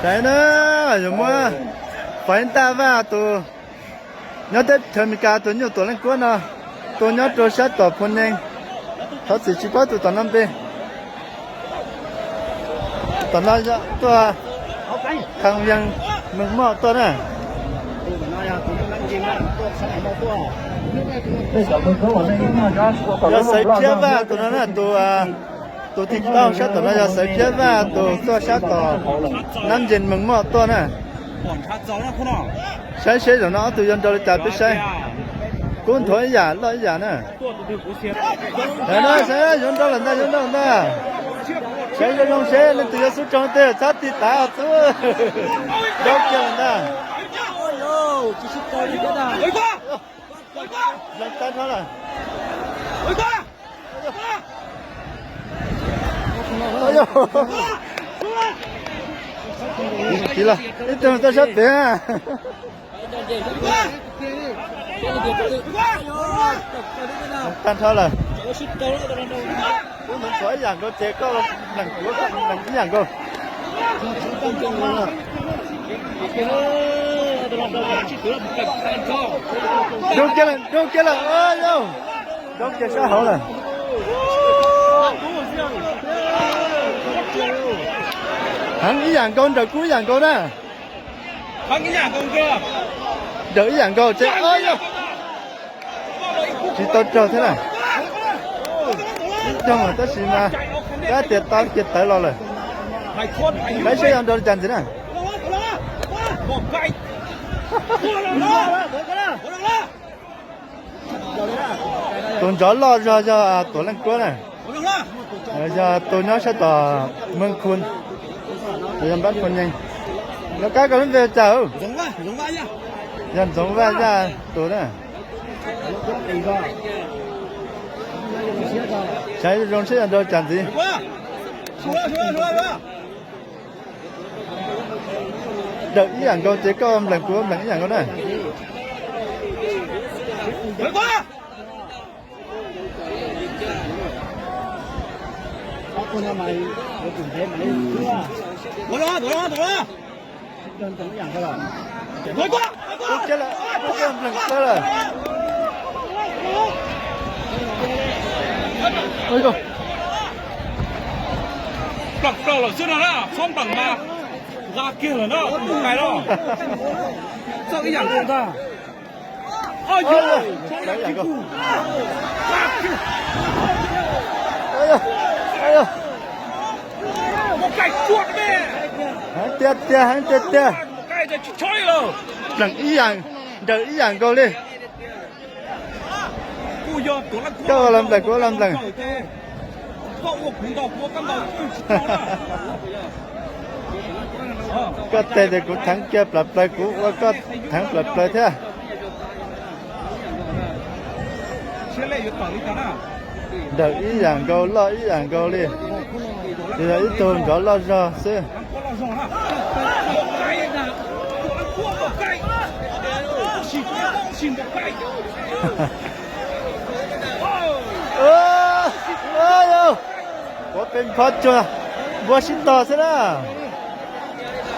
Saib na, yuav muab Faiv Ntaj Vaj tus nyob teb chaws Amelikas tus nyuj Tuam Leej Kuab no tua nyob rau sab tom Phu Nees. Thov txim tsis paub tus tom no npe. Tom no tuaj Kham Yees Mees Moj tuaj na. Yog Xaiv Phiab Vaj tus no na, tus, tus thib tau sab tom no yog Xaiv Phiab Vaj tus tuaj sab tom Nab Ncees Mees Moj tuaj na. Saib seb zaum no ob tug yuav nrau li cas peb saib. Kub nthuav ib yam loj ib yam na. Saib na, saib yuav nrau lawm ntag, yuav nrau lawm ntag. Saib zoo zoo seb leej twg yuav xub tsoog twg, txhob tig tav xwb. Nrau kiag lawm ntag. Lees tag nrho lawm. Ib tug tuaj sab pem. Tag nrho lawm. Kuv mus txog ib yam nkaus ces koj lees kuv, koj lees ib yam nkaus. Nrau kiag lawm, nrau kiag lawm, yau. Nrau kiag sab hauv lawm. Heev ib yam nkaus, nrawm kub ib yam nkaus na. Nrawm ib yam nkaus ces tsis tau raug thiab na. Raug tab sis mas kab tias tau kiag tawv los lawm. Saib seb yuav nrau li cas ntxiv na. Tus nrov loj zog yog Tuam Leej Kuab na, yog tus nyob sab tom Mees Khu, yog npab Phu Nees. Nyob kab koj lub npe cas? Yog Ntxoov Vaj Yaj tus na. Saib zoo seb yuav nrau cas ntxiv. Nrawm ib yam nkaus ces koj nplees kuv nplees ib yam nkaus na. Ub, kiag lawm, ub, kiag nplees plaws lawm. Pleem plaws lawm xwb no na, txhob pleem mas nqa kiag lawm na, tus mus kais no. Txawj ib yam nkaus ntag. Heev tiag tiag, heev tiag tiag. Pleem ib yam, nrawm ib yam nkaus li. Koj ua los nplees, kuv ua los nplees. Koj tes ces kuv theev kiag plas plaws, kuv ua koj theev plas plaws thiab. Nrawm ib yam nkaus, loj ib yam nkaus li. Ces yog ib tug nrov loj zog xwb. Ua pes npho cuag npua sib tog xwb na.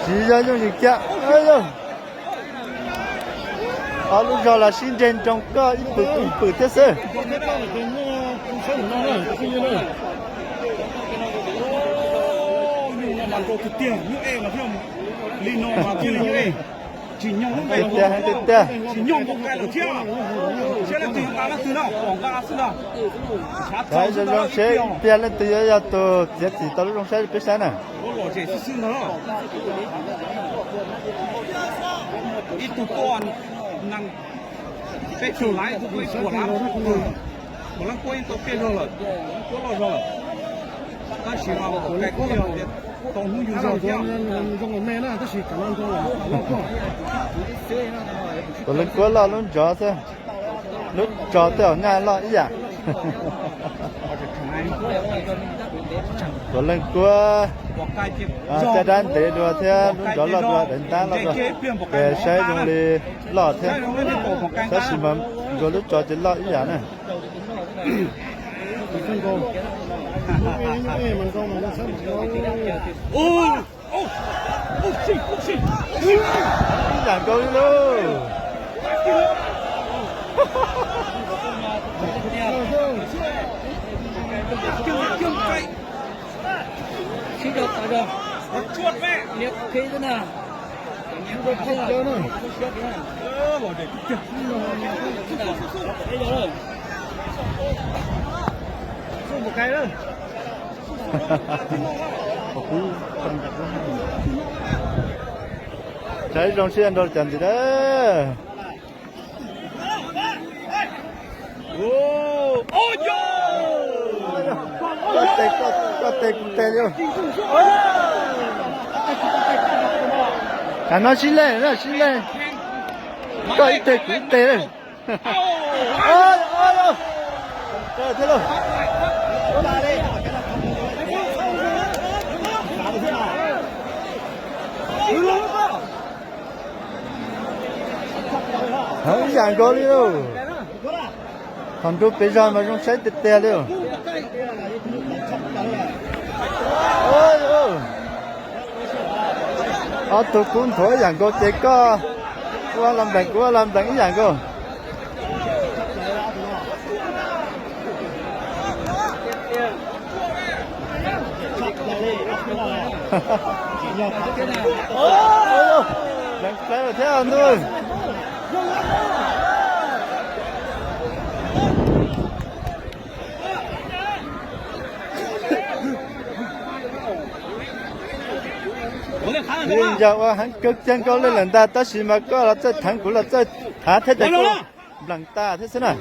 Tsis yog yooj yim kiag. Ob lub zog los sib nres nroo koj ib pwm ib pwm thiab xwb. Heev tiag tiag, heev tiag tiag. Saib zoo zoo seb tiag leej twg yuav yog tus txiav txim tau lub zoo saib peb saib na. Tuam Leej Kuab loj lub ntsov xwb, lub tso tej zaum nyaj loj ib yam. Tuam Leej Kuab caj dab ntev dua thiab lub ntsov loj dua, daim ntab loj dua, ces saib zoo li loj thiab. Tab sis mas Ntsuag lub tso ces loj ib yam na. Ib yam nkaus li lauj. Saib zoo siab nrau cas ntxiv na. Koj tes kuv tes li. Tsam no sib lej na, sib lej. Koj ib teg kuv ib teg. Ib yam nkaus li lauj. Thaum nrug pes zog mas zoo saib tiag tiag li. Ob tug kub nthuav ib yam nkaus ces koj ua los nplees kuv ua los nplees ib yam nkaus. Deev plawv thiab ntuj. Yeej yog ua heev kawg kiag nkaus li lawm ntag, tab sis mas koj los txawj theev kuv los txawj thav thiab ces kuj nplees tas thiab xwb na.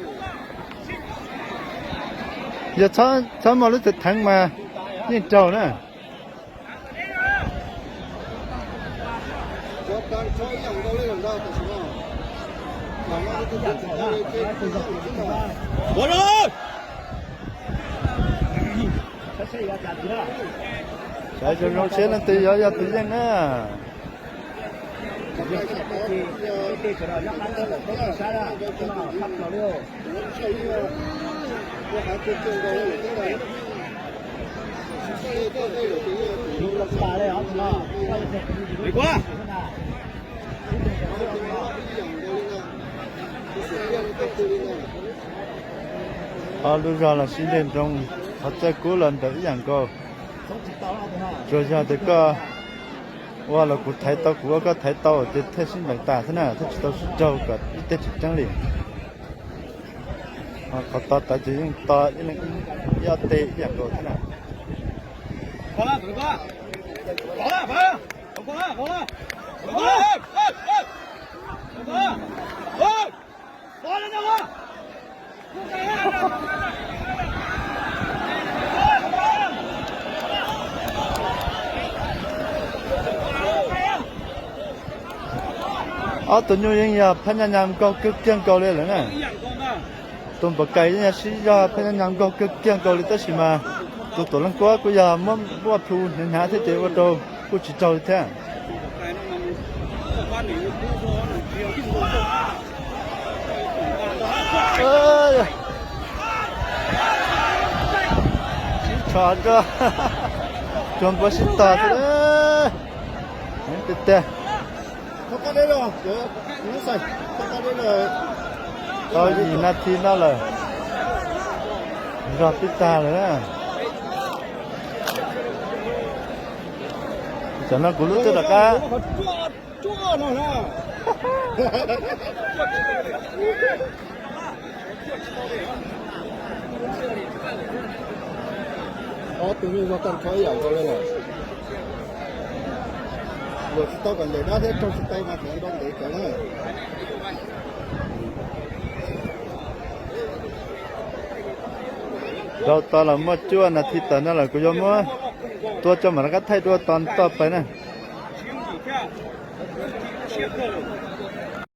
Yog txhob muaj lub txawj theev mas yeej raug na. Saib zoo zoo seb leej twg yuav yog tus yeej na. Ob lub zog los sib nreg nroo, qhov txawj kub los nrawm ib yam nkaus. Tsuas yog tias koj ua los kuv thaiv tau, kuv ua koj thaiv tau ces thiaj sib nplees tas xwb na, thiaj tsis tau sib raug kom ib teg tsis tseeb li. Qhov to tawv ces yeej to ib ob teg ib yam nkaus thiab na. Ob tug nyuj yeej yog phab nyaj nyam nkaug kawg kiag nkaus li lawm na. Tus npam kais yeej yog sib zog phab nyaj nyam nkaug kawg kiag nkaus li tab sis mas tus tuam leej kuab kuj yog muab npuaj plhu hnyav hnyav thiab ces ua rau kuj tsis raug li thiab. Sib tsho, tsuag npua sib tog xwb. Tiag tiag. Tau yim nas this no lawm, zog tib tag lawm na. Tam no kuv lub twb rov qab. Ob tug nyuj zog tag nrho ib yam nkaus li lawm. Luag tsis tau kom ncaim dab thiab raug tsis tau mas tseem nrau ntev cov na. Rau tau los muaj cuaj nas this tawm no lawm, kuv yuav muab tua tso mam rov qab thaij dua tos toj pais na.